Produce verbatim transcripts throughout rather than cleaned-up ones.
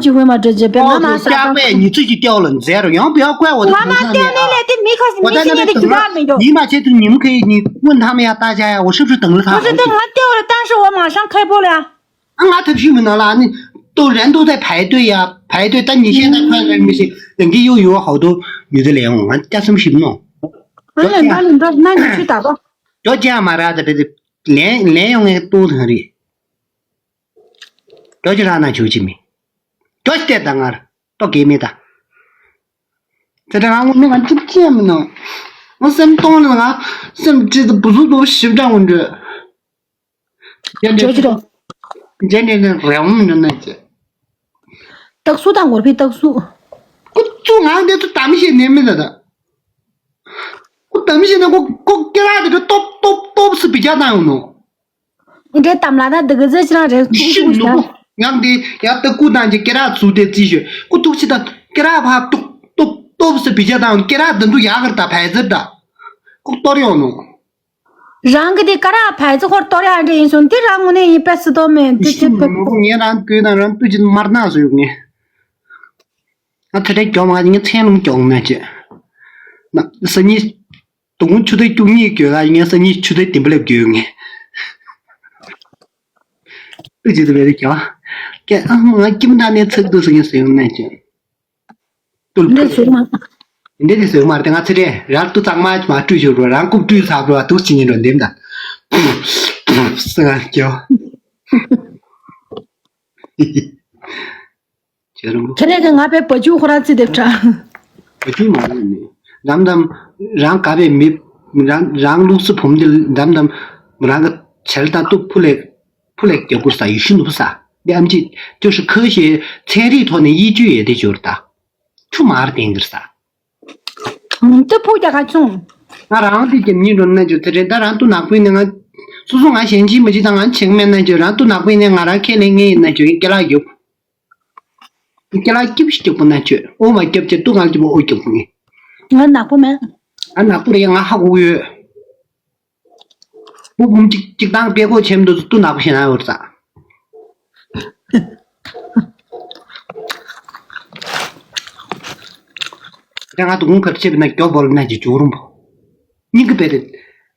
ཅིག་ཝེ་མ་འདྲ་བྱས་པས་ང་མ་ས་སྐྱག་པས་ཉི་ཚེ་གཅིག་སྟེར་ལ་མཛད་རོ་ཡང་བེའུ་བཀལ་འོ། ང་མ་སྟེར་ནས་ལས་དེ་མི་ཁ་ཞིག་མི་ཤི་ནས་དེ་རྒྱུ་བ་མི་འདུག་ཡིན་མ་ཆེ་དུ་ཉིན་ཁའི་ཉིན་དབུ་འཐམ་ཡ་ལྟ་བྱ་ཡ་འོ་ཤུབ་ཤུབ་དང་ལ་ཐག་ང་སྟེར་བ་ལ་བཏང་ཤོག་འོ། མ་ཤང་ཁའི་པོ་ལ་ཡ། ང་ཐབས་ཤེས་མི་ནོར་ལ་ནི་ཏོ་རན་ཏོ་ཏའི་བའི་ཏོ་ཡ་བའི་ཏོ་ད་ཉི་ཤེས་ད་ཁོན་རན་མི་ཤེས་དེང་གི་ཡོ་ཡོ་ཧའོ་ཏོ་ཡོད་དེ་ལས་ཡོང་ང་ལྟ་སེམས་ཤིབ་ནོ། ཨ་ལན་ད་ལན་ད་ན་ཉི་ཆུ་ད་པ། ཇོ་ཅི་ཨ་མ་ར་ད་བེ་དེ་ལན་ལན་ཡོང་ངེ་ཏོ་ཐང་རེད། ཇོ་ཅི་ར་ན་ཇོ་ཅི་མི། ཇོ་ཅི་ཏེ་ད་ངར་ཏོ་གེ་མེ་ད། ཚེ་ད་ང་ངོ་མི་ང་ཅི་ཅི་མི་ནོ། ང་སེམས་གཏོང་ལ་ང་སེམས་ཅི་ད་བུ་ཟུ་དོ་ཞིབ་ཅང་འོན་འདྲ། ཇོ་ཅི་ར། ཇེ་ནེ་ནེ་རེ་འོང་ནེ་ནེ་ཅེ། སྟག་སུ་དང་གོར་ཕི་སྟག་སུ། ཁོ་ཚོ་ང་འདི་ཚོ་དམ་ཤེས་ནེ་མི་ད་ད། ཁོ་དམ་ཤེས་ནེ་ཁོ་ཁོ་སྐེ་རགས་དེ་ཏོབ་ཏོབ་ཏོབ་སུ་བི་ཇ་དང་ཡོང་ནོ། འདྲེ་དམ་ལ་ད་འདི་གི་ཟེར་ཅི་རང་རེད་ཤི་ནུ་ཁོ་ཡང་དེ་ཡ་ཏ་ཀུ་དང་ཅི་སྐེ་རགས་ཚུ་དེ་རྩིས་ཞོད་ཁོ་ཐུག་ཆི་ད་སྐེ་རགས་ཕ་ཏོབ་ཏོབ་ཏོབ་སུ་བི་ཇ་དང་སྐེ་རགས་དེ་ཚོ་ཡག་གར་ད་བལ་ཟེར་ད། ཁོ་གཏོར་ཡོང་ནོ། རང་གི་དེ་ཀ་ར་བལ་ཙི་ཧོར་གཏོར་ཡ་འདྲ་ཡིན་སོང་དེ་རང་ངོ་ནས་ཡིན་པས་སི་ཏོ་མེད་དེ་ཤི་ཅི་ནུ་ཁོ་ངས་རང་ཀོས་དང་རང་ཏུ་ཅི་མར་ནག་སུ་ཡོད་ངས། ང་ཚེ་ཁྲའི་གྱོང་མ་ངས་ཚན་ལུང་གྱོང་ན་ཅི། ན་སི་ཉི་དུང་ཆུ་ཚོད་བཅུ་གཉིས་གྱོད་ལ་ངས་སི་ཉི་ཆུ་ཚོད་བདུན་པ་ལེབ་གྱོད་ངས། ཏུ་ཅི་ཏུ་བེ་རི་གྱོང་། ཀྱེ་ཨ་ང་ཀིམ་ད་ནས་ཚིག་ཏུ་སི་ཉི་སི་ཡོང་ན་ཅི། ཏུལ་འདི་ཟེར་མ། འདི་འདི་ཟེར་མ་རེད་ང་ཚེ་རེད་རང་ཏུ་གཙང་མ་མ་བཀྲུས་ཞོར་རང་རྐུབ་བཀྲུས་ཚར་བ་དུག་ཅི་ཉིན་རོ་འདེམ་ད། སི་ང་སྐྱོ། ཁྱེད་རང་ཁྱེད་རེ་གི་ང་པའི་བ་ཅུ་ཁོ་རང་ཚི་དེབ་ཁྲ། བ་ཅུ་མ་རེད་ནི། དམ་དམ་རང་ག་པའི་མི་རང་རང་ལུགས་སུ་བུམ་འདི་དམ་དམ་རང་གི་བྱེལ་དང་ཏུ་ཕུ་ལེ། ཕུ་ལེ་རྒྱ་གུ་ས་ཡི་ཤུ་ནུ་ས། འདི་ཨམ་ཅི་ཅོ་ཧྲི་ཁ་ཞེས་ཚན་རིག་ཐོག་ནས་ཡིད་དཔྱོད་ཡོད་དེ་ཞོར་ད། ཆུ་མར་བསྟན་གིར་ས། ཏུ་ཕུ་རྒྱ་ག་ཆུང་། ང་རང་དེ་རྒྱབ་གཉིས་འགྲོ་ན་ཅོ་དེ་རེད་ད་རང་ཏུ་ནག་པོའི་ནི་ང་། སོ་སོ་ང་གཞན་ཅི་མ་ཅི་དང་ང་ཆེང་མེད་ན་ཅོ་རང་ཏུ་ནག་པོའི་ནི་ང་རང་ཁས་ལེན་ངེས་ཡིན་ན་ཅོ་ཡིན་སྐེ་ལག་རྒྱོབ། སྐེ་ལག་སྐྱིབས་ཤིག་རྒྱོབ་པོ་ན་ཅོ་ཨོ་མ་རྒྱབ་ཅེ་ཏུ་ང་ལ་རྒྱོབ་ཨོ་རྒྱོབ་ངེས། ང་ནག་པོ་མེད། ང་ནག་པོ་རེད་ང་ཧ་གོ་ཡོད། བུ་བུམ་གཅིག་གཅིག་བཏང་པས་ཁོ་ཆེམ་དུ་ཏུ་ནག་པོ་ཞེ་ན་ཡོད་ཙང་། ང་དུ་ཁུང་ཁར་ཆེབ་ན་མགྱོགས་བོར་ན་ཅི་ཅུ་རུམ་པོ། སྙིང་གི་པེ་རེད།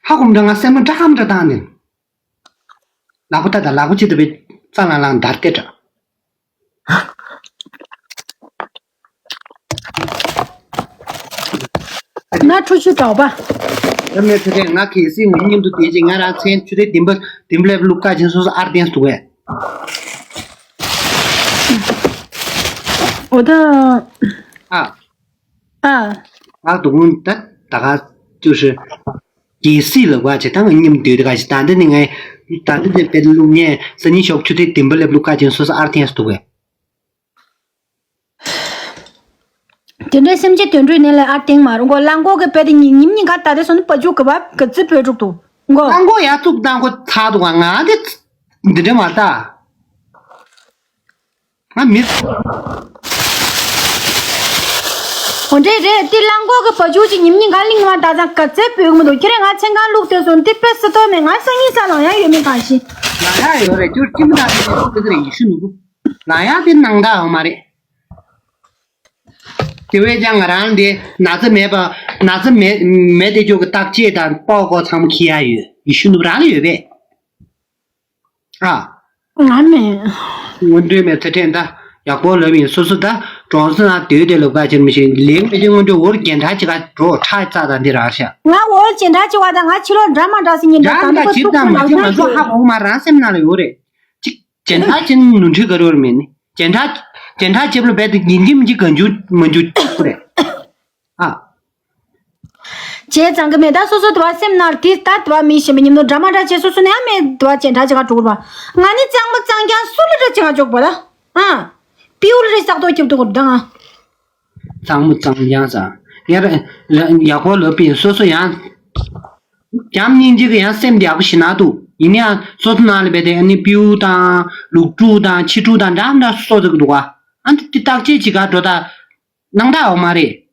ཧ་གོམ་འདྲ་ང་སེམས་ན་འདྲ་ཁམ་འདྲ་བཏང་ནས། ལག་པ་ད་ད་ལག་པ་ཅི་ད་པེ་རྩ་ལང་ལང་འདར་ཏེ་འདྲ། ང་ཁྲུ་ཆུ་དོག་པ། ཡ་མེད་ཚེ་རིང་ང་གལ་སྲིད་ངའི་མཉམ་དུ་བསྡད་ཅིག་ང་རང་མཚན་ཆུ་ཚོད་བདུན་པ་བདུན་པ་ལེབ་ལུག་ཀ་ཅན་སོ་སོ་ཨར་ཏེན་སུ་བས། འོ་ད། ཨ། ཨ། ང་དུ་ཀུན་ད་ད་ག་ཅུ་ཧྲི། གལ་སྲིད་ལ་བ་ཅེ་ད་ངའི་མཉམ་དུ་བསྡད་དེ་ག་ཅི་ད་འདི་ནི་ངའི་ད་འདི་ནི་དཔེ་ལུག་ཉེ་ས་ཉི་ཤོག་ཆུ་ཚོད་བདུན་པ་ལེབ་ལུག་ཀ་ཅན་སོ་སོ་ཨར་ཏེན་སུ་བས། དེ་འདྲའི་སེམས་ཅན་དོན་འགྲུས་ནི་ལས་ཨར་ཏེང་མ་རུང་གོ་གླང་གོག་གི་དཔེ་དེ་ཉིན་ཉིན་ཉིན་ག་ད་དེ་སོང་ནི་པ་ཇུ་གི་བབ་གི་རྩི་བོད་ཕྲུག་ཏུ་གོ། གླང་གོག་ཡ་བཙུགས་དང་གོ་ཚ་དུ་ག་ང་དེ་འདི་འདྲ་མ་ལྟ། ང་མི། འོ་འདྲས་རེད་དེ་གླང་གོག་གི་པ་ཇུ་ཅི་ཉིན་ཉིན་ག་གླིང་མ་ད་ཙང་ག་རྩི་བོད་གི་མི་འདུག་ཁྱེད་རེ་ང་མཚན་གང་ལུག་དེ་སོང་དེ་དཔེ་སི་ཏོ་མེད་ང་སང་ཉིན་ས་ལང་ཡ་ཡོད་མེད་གང་ཤེས། ལ་ཡ་ཡོད་རེད་ཅུར་ཅི་མི་ད་དེ་རེད་ཡི་ཤུ་ནུ་གུ། ལ་ཡ་དེ་ནང་ད་འོ་མ་རེད། དེ་བས་ཀྱང་ང་རང་འདི་ན་ཚ་མེད་པ་ན་ཚ་མེད་མེད་དེ་ཅོག་གི་བརྟག་དཔྱད་དང་ལྟོ་གོ་ཚང་མ་ཁྱི་ཡ་ཡོད་ཡི་ཤུ་ནུབ་རང་ལ་ཡོད་པས། ཨ། ང་མེད། སྔོན་འགྲོའི་མེད་ཚེ་ཕྲན་ད་ཡག་པོ་ལབ་ཡིན་སོ་སོ་ད་གྲོང་གསེབ་ན་སྡོད་དེ་ལབ་ག་ཅིར་མི་ཤེས་ལེགས་མི་ཤེས་སྔོན་འགྲོའི་འོར་རྒྱན་ཁྲ་ཅི་ག་འགྲོ་ཁྲ་རྩ་དང་འདི་རང་ཤ། ང་འོར་རྒྱན་ཁྲ་ཅི་བ་དང་ང་ཕྱི་ལོགས་འདྲ་མ་འདྲ་སི་ཉིན་འདྲ་རང་ད་ལ་ཁོ་ཅིག་ཐུག་དང་མ་ཁོ་ཅིག་ང་ཚོ་ཧ་གོ་མ་རང་སེམས་ནང་ལ་ཡོད་རེད། ཅིག་ཇེན་ཁྲ་ཅན་ནུ་འཁྲུལ་ག་རེ་བར་མེད་ནི། ཇེན་ཁྲ། ཇེན་ཁྲ་ཅེབ་ལ་བས་ཏེ་ཉིན་གྱི་མི་འཇིག་ག་འཇུ་མ་འཇུ་ཅིག་རེད། ཨ། བྱས་ཙང་གི་མེད་ད་སོ་སོ་དུ་བ་སེམས་ནར་དེ་ལྟ་དུ་བ་མི་ཤེས་པ་ཉིན་མོ་འདྲ་མ་འདྲ་བྱས་སོ་སོ་ནས་ཡང་མེད་དུ་བ་ཇེན་ཁྲ་ཅིག་ག་འགྲོ་གི་ར། ང་ནི་གཙང་མ་གཙང་རྐྱང་སུ་ལ་འདྲ་ཅིག་ག་འཇོག་པ་ལ། ཨ། པིའུ་ལ་རེ་ས་ཏོ་ཁྱབ་ཏུ་གོ་ད་ང་། གཙང་མ་གཙང་རྐྱང་ས། ཡར། ཡག་པོ་ལབ་པིན་སོ་སོ་ཡང་། བྱམས་སྙིང་རྗེ་གི་ཡང་སེམས་དེ་ཡག་པོ་ཞིག་ན་འདུག་ཡིན་ན་ཡང་སོ་སོ་ནང་ལ་བས་ཏེ་ཨ་ནི་པིའུ་དང་ལུག་ཕྲུག་དང་ཁྱི་ཕྲུག་དང་འདྲ་འདྲ་སོ་ཟིག་འདུག་ག་ཨ་འདི་བརྟག་དཔྱད་ཅིག་ག་འགྲོ་ད། ནང་ད་འོ་མ་རེད།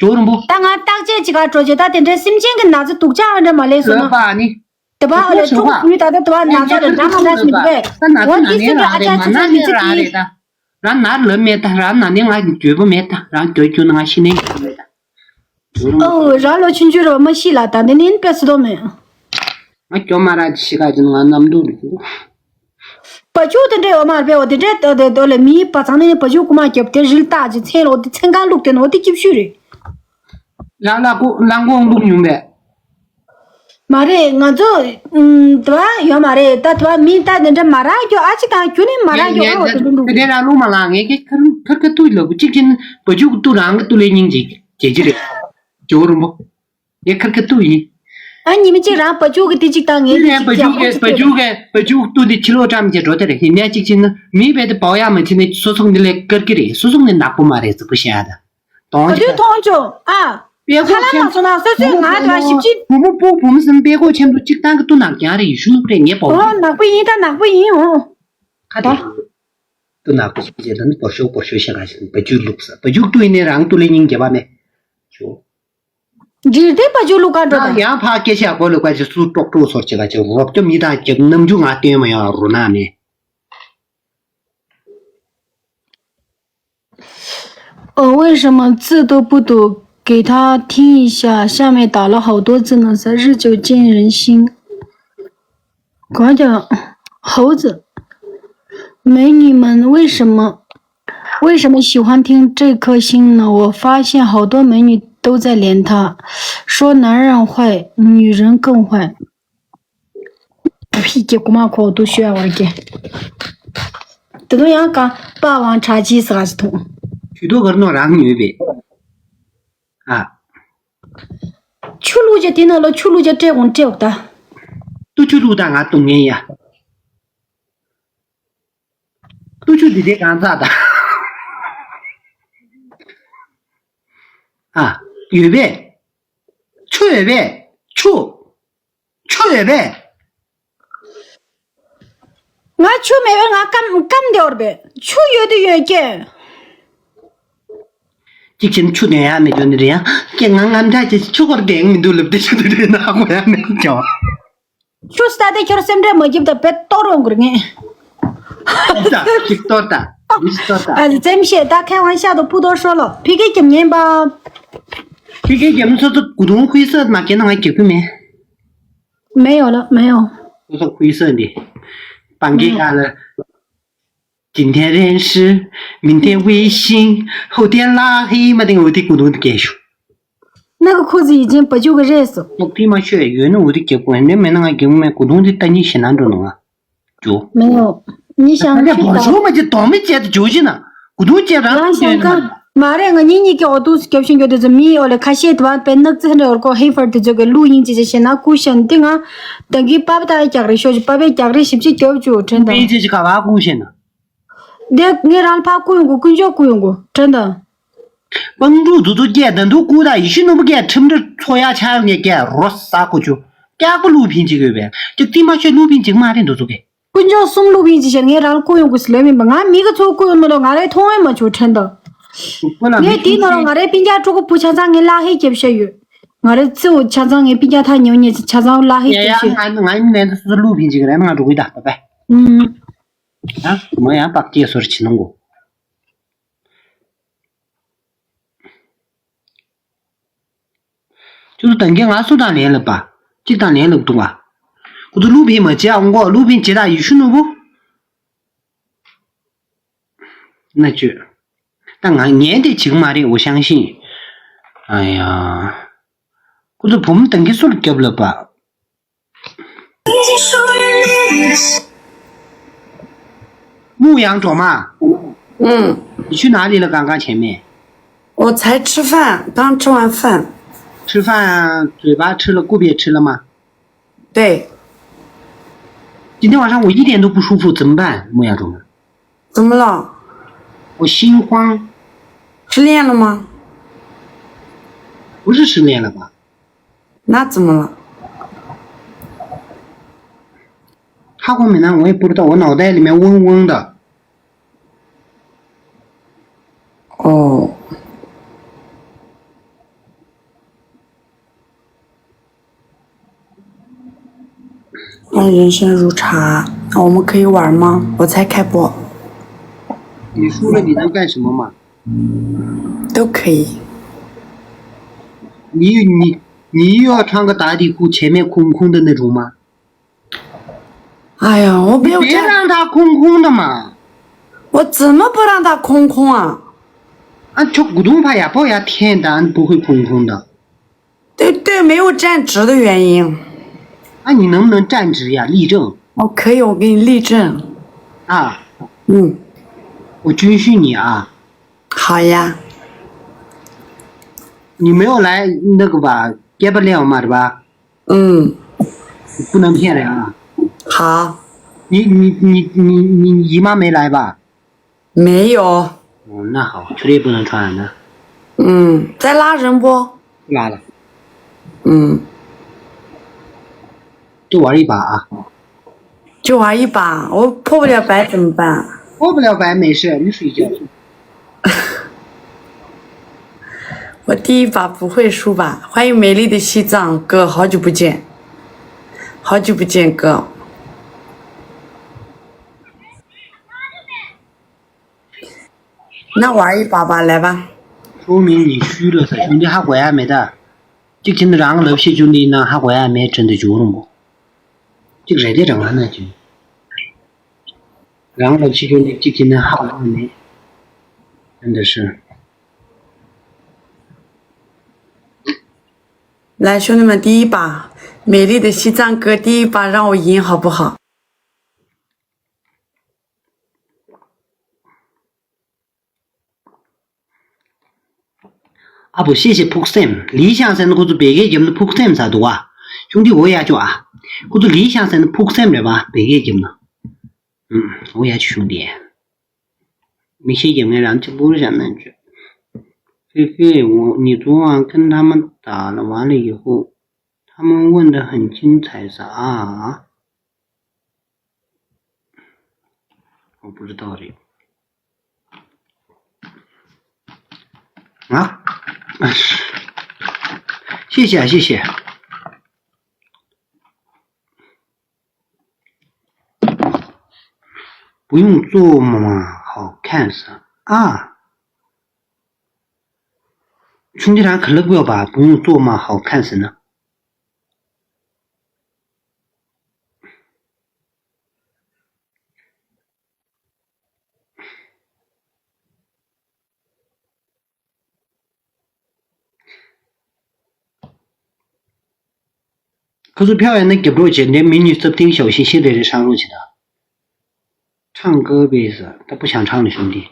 ཇོ་རིན་པོ། ད་ང་བརྟག་དཔྱད་ཅིག་ག་འགྲོ་རྗེས་ད་དེ་འདྲའི་སེམས་ཅན་གི་ན་ཚ་སྡུག་ཅག་ཨ་འདྲ་མ་ལས་སོ་ན། ལོས་པ་ནི། དེ་བ་ཨ་ལས་ཕྲུ་གུ་ཡུལ་ད་ལྟ་དེ་བ་ན་ཚ་རེད་འདྲ་མ་འདྲ་ཞིག་འདུག་གས། ད་ན་ཚ་འོ་ན་དེ་ནས་སེམས་ལ་རང་ཨ་ཅག་རེད་མ་ཚ་ན་ཚ་ནས་མི་རང་ཚེ་རེད་ད། རང་ནར་ལབ་མེད་ད། རང་ན་ནི་ང་འགྱོད་པོ་མེད་ད། རང་འགྱོད་རྒྱུ་ན་ང་ཤི་ནས་འགྱོད་མེད་ད། ཨོ་རང་ལོ་ཆུང་ཆུང་རེད་བ། མ་ཤི་ལ་ད་འདི་ནི་དཔེ་སུ་དོ་མེད། ང་འགྱོད་མ་ར་ཅི་ཤི་ག་ཅི་ང་རྣམ་རྟོག་རེད། བ་ཕྱུགས་དེ་འདྲས་ཡོད་མ་རེད་པས། འོ་དེ་འདྲས་ཏོ་དེ་ཏོ་ལས་མིའི་བ་ཚང་ནས་བ་ཕྱུགས་རྐུ་མ་རྒྱབ་དེ་རིལ་བཏགས་ཀྱི་མཚན་ལོ་དེ་མཚན་གང་བླུགས་དེ་ནོ་དེ་སྐྱིབ་ཤུ་རེད། ཡང་ལ་ཀོ་ལང་ཀོང་བླུགས་མྱོང་བས། མ་རེད་ང་ཚོ་ཨུམ་དེ་བ་ཡོད་མ་རེད་ད། དེ་བ་མི་ད་དེ་འདྲས་མ་རག་རྒྱུ་ཨ་ཅི་དང་ཁྱོད་ནི་མ་རག་རྒྱུ་ཨ་འོ་དེ་བླུགས་དེ་འདྲས་ར་བླུགས་མ་ལ་ངས་ཀྱི་ཁར་ཁར་ཁ་ཏུ་ལ་གུ་གཅིག་ཅིན་བ་ཕྱུགས་ཏུ་རང་གི་ཏུ་ལས་སྙིང་རྗེ་རྗེ་ཅི་རེད། ཇོ་རུ་མོ། ངས་ཁར་ཁ་ཏུ་ཡིན། ཨ་ཉི་མ་གཅིག་རང་བ་ཕྱུགས་ཀྱི་དེ་གཅིག་དང་ངའི་དེ་ངས་བ་གཅིག་ཕྱུགས་ཀྱི་བ་ཕྱུགས་བ་ཕྱུགས་ཏུ་དེ་ཕྱི་ལོགས་བཀྲམ་བྱས་འགྲོ་དེ་རེད། ཡིན་ནས་གཅིག་བྱས་ན་མིའི་བས་དེ་བའོ་ཡ་མ་བྱས་ནས་སོ་སོ་འདི་ལས་དཀར་གི་རེད། སོ་སོ་ནས་ནག་པོ་མ་རེད་ཙི་པོ་བཤད་ཡ་ད། ག་དུས་མཐོང་བྱུང་ཨ། པད་ཁ་ལ་མ་སོང་ན་སོ་སོའི་ང་དང་ཞིབ་ཅིག་བུ་མོ་སྤུ་བུ་མོ་སེམས་པད་ཁོག་ཆེན་པོ་གཅིག་ཏང་གི་ཏུ་ནག་རྐྱང་རེད། ཡེ་ཤུ་ནུབ་རེད། ངས་བའོ་ཨོ་ཡ་ནག་པོ་ཡིན་ད་ནག་པོ་ཡིན་ཨོ། ཁ་དེ་ཏུ་ནག་པོ་ཞིག་བྱས་ད་ནི་བོར་ཤོག་བོར་ཤོག་བཤད་ག་ཞིག་བ་ཕྱུགས་བླུགས་ས་བ་ཕྱུགས་ཏུ་ཡིན་ནས་རང་ཏུ་ལས་སྙིང་རྗེ་བ་མེད། ཞུ། འདྲིར་དེ་བ་ཕྱུགས་བླུགས་ག་འགྲོ་ད། ཡང་ཕ་སྐད་ཆ་གོ་ལ་བཀའ་ཅི་སུ་ཀྲོག་ཀྲོག་ཚོར་ཅི་ག་ཅི་རོགས་སྐྱོབ་མི་དང་རྒྱབ་རྣམ་འགྱུར་ང་སྟོན་མ་ཡོང་རུ་ནག་ནས། 呃，为什么字都不读，给他听一下，下面打了好多字呢，才日久见人心。我讲猴子，美女们为什么为什么喜欢听这颗星呢？我发现好多美女都在连他，说男人坏，女人更坏。ཕི་ཀྱེ་ཀུ་མ་ཁོ་ཏུ་ཤོད་བར་ཀྱེ། དེ་དུ་ཡང་ཀ་པ་ཝང་ཁྲ་ཅི་ས་ག་ཅི་ཐུང་། ཆུ་ཏོ་གར་ནོ་རང་ཉོས་པས། ཨ། ཆུ་བླུགས་ཀྱ་དེ་ནང་ལ་ཆུ་བླུགས་ཀྱ་སྤྲད་དགོངས་སྤྲད་འོག་ད། ཏུ་ཆུ་བླུགས་ད་ང་ཏུ་ངན་ཡ། ཏུ་ཆུ་དེ་དེ་གང་ཚ་ད། ཨ། ཡོད་པས། ཆུ་ཡོད་པས། ཆུ། ཆུ་ཡོད་པས། ང་ཆུ་མེད་པས་ང་སྐམ་སྐམ་དེ་བར་པས་ཆུ་ཡོད་དུ་ཡོད་ཀྱེ། གཅིག་ཕྱིན་ཆུ་ནས་ཡང་མི་འདོན་ནི་རེད་ཡང་ཀྱེ་ང་ང་འདྲ་ཅིག་ཆུ་སྐོར་དེ་ཡང་མི་འདུག་ལབ་དེ་ཆུ་དེ་དེ་ན་གོ་ཡང་མི་འདུག་ཀྱོ། ཆུ་སྟ་དེ་ཁྱོར་སེམས་ཁྲལ་མ་བརྒྱབ་ད་བེད་གཏོར་འོང་གི་རེད་ངས། ད་ཅིག་གཏོར་ད། མི་གཏོར་ད། ཨ་ཙེམ་ཤེས་ད་ཁའི་དབང་ཤ་དང་ཕུ་ཏོ་ཧྲོ་ལོ་ཕི་གེ་ཀྱམ་ཉན་པ། ཕི་གེ་ཀྱམ་ཚོ་ཚོ་གུ་དུང་ཁུའི་སད་མ་སྐྱེ་ན་ང་རྒྱབ་གི་མེད། 没有了，没有。ཚོ་ཚོ་ཁུའི་སད་འདི། པང་གི་ཀ་ལ། 今天认识，明天微信，后天拉黑，མ་དེ་ངོ་དེ་གུ་དུང་དེ་སྐྱེ་ཤུ།那个裤子已经不旧个热死。 ལོག་ཕི་མ་ཤོད་ཡོད་ན་འུ་དེ་རྒྱབ་གོ་ཡ་ནི་མེད་ན་ང་རྒྱབ་མེད་གུ་དུང་དེ་ལྟ་ཉིན་ཞེ་ན་འགྲོ་ནོ་ང་། ཇོ། 没有，你想去打。 ད་ལྟ་བོ་ཤོ་མ་ཅི་དོང་མི་བྱས་ཏེ་ཇོ་ཞིན་ན། གུ་དུང་བྱས་རང་ཡང་ཤོད་ཀ་མ་རེད། ང་གཉིས་གཉིས་ཀྱི་འོ་དུ་སྐྱབས་ཤིང་གྱོད་དེ་ཚོ་མི་ཡོད་ལ་ཁ་ཤས་དུ་བ་པེ་ནག་ཙི་འདྲ་ཡོད་ཀོ་ཧེ་ཕར་དེ་ཚོ་གི་ལུག་ཡིན་ཅི་ཅི་ཞེ་ན་ཀུ་ཤན་དེ་ང་དང་གི་པ་པ་ད་རྒྱག་རེ་ཤོ་ཅི་པ་པའི་རྒྱག་རེ་ཞིབ་ཅི་སྐྱོབ་ཅུ་དྲན་དང་། པེ་ཅི་ཅི་ག་བ་ཀུ་ཤན་ན། དེ་ངས་རང་ཕ་ཀུ་ཡོང་གོ་ཀུན་ཅོ་ཀུ་ཡོང་གོ་དྲན་དང་། པང་ཕྲུག་དུ་ཚོ་སྐད་ད་འདུག་ཀུ་ད་ཡེ་ཤུ་ནུ་བུ་སྐད་ཁྲིམས་འདྲ་ཚོ་ཡ་ཆ་ཡོང་ངས་སྐད་རོ་ས་ཀུ་ཅུ་སྐྱག་པ་ལུག་ཕིན་ཅིག་ཡོད་པས་ཅིག་ཏི་མ་ཤོད་ལུག་ཕིན་ཅིག་མ་རེད་འདུག་ཚོ་སྐད། ཀུན་ཅོ་གསུམ་ལུག་ཕིན་ཅིག་ཤར་ངས་རང་ཀུ་ཡོང་གོ་སི་ལེ་མིན་པ་ང་མི་ག་ཚོ་ཀུ་ཡོང་མི་ལོ་ང་རེ་མཐོང་བས་མ་བྱུང་དྲན་དང་། ཀུ་ལ་ངས་དེའི་ནང་ལ་ང་རེ་སྤུན་ཀྱག་ཕྲུ་གུ་བུ་ཆ་ཚང་ངས་ལག་ཧེ་རྒྱབ་ཤ་ཡོད། ང་རེ་ཚེའུ་ཆ་ཚང་ངས་སྤུན་ཀྱག་ཐག་ཉེ་བོ་ཉེ་ཆ་ཚང་ལག་ཧེ་ཡ་ཡ་རྒྱབ་ཤ་ཡོད། ང་ང་ཡིན་ནས་འདི་སོ་སོ་ལུག་ཕིན་ཅིག་རེད་ང་འགྲོ་གི་ད་ད་པས། ཨུམ། ཡང་མོ་ཡང་པག་སྐྱེས་སོར་ཕྱི་ནང་གོ། ཁྱོད་ཚོ་ད་གིན་ང་སུ་དང་ལེན་ལབ་པ། གཅིག་དང་ལེན་ལབ་འདུག་ག་ཁོ་ཚོ་ལུག་ཕིན་མ་བྱེད་ཨང་གོ་ལུག་ཕིན་བྱེད་ད་ཡེ་ཤུ་ནུ་བུ། ན་ཅོ། ད་ང་ངན་དེ་བྱེད་ཀྱི་མ་རེད་འོ་ཤང་ཤིང་། ཨ་ཡ། ཁོ་ཚོ་བུ་མོ་ད་གིན་སུ་ལ་རྒྱབ་ལབ་པ། ལུག་ཡང་གྲོག་མ། 嗯， ཡེ་ཤུ་ནང་ལི་ལ་གང་གང་བྱས་མེད། 我才吃饭，刚吃完饭。 吃饭嘴巴吃了，顾别吃了吗？ 对。 今天晚上我一点都不舒服，怎么办？牧羊中。 怎么了？ 我心慌。 失恋了吗？ 不是失恋了吧？ 那怎么了？ 哈，我没拿，我也不知道，我脑袋里面嗡嗡的。 哦。 那人生如茶，我们可以玩吗？我在开播。 你你输了你能干什么吗？都可以。你你你又要穿个打底裤，前面空空的那种吗？哎呀，我没有站，你别让它空空的嘛。我怎么不让它空空啊？啊，就古董怕呀，不要天的，不会空空的。对对，没有站直的原因。啊，你能不能站直呀？立正。我可以，我给你立正。啊，嗯，我军训你啊。好呀。你没有来那个吧？结巴了嘛，是吧？嗯，不能骗人啊。好。你你你你你姨妈没来吧？没有。哦，那好，确实不能传染的。嗯，在拉人不？不拉了。嗯，就玩一把啊。就玩一把，我破不了百怎么办？破不了百没事，你睡觉。我第一把不会输吧？欢迎美丽的西藏哥，好久不见，好久不见哥。那玩一把吧，来吧。说明你虚了噻，兄弟，还回来没得？这现在让老谢兄弟呢，还回来没？真的就那么，这个人家整完了就，让老谢兄弟这现在还回来没？真的是。来，兄弟们，第一把，美丽的西藏哥，第一把让我赢好不好？ཨ་བོ་ཤེས་ཤེས་ཕུགས་སེམས། ལི་ཤང་ཟེར་ན་ཁོ་ཚོ་བེ་གའི་རྒྱབ་ན་ཕུགས་སེམས་ཟ་འདུག་ཨ། ཁྱུང་དེ་འོ་ཡ་ཅོ་ཨ། ཁོ་ཚོ་ལི་ཤང་ཟེར་ན་ཕུགས་སེམས་རེད་པ་བེ་གའི་རྒྱབ་ན། ཨུམ། འོ་ཡ་ཅོ་ཁྱུང་དེ། མི་ཤེས་ཀྱི་ངས་རང་ཚིག་པུར་བཞག་ན་ཅོ། 菲菲，我，你昨晚跟他们打了，完了以后，他们问得很精彩啥啊？ 我不知道嘞。啊？哎，谢谢啊，谢谢。不用做嘛，好看死啊！兄弟，咱可乐不要吧，不用做嘛，好看死呢。 ཁོ་ཚོ་ཕེབས་ཡོད་ན་རྒྱབ་རོགས་བྱེད། འདྲེ་མི་གཉིས་སྟབས་ཐིང་ཞའོ་ཤིང་ཤིང་རེ་རེ་ཧྲང་རོགས་བྱེད་ད། ཁྲང་ཀ་པེ་ས་ད་པུ་ཆང་ཁྲང་ལ་ཞུགས་འདི།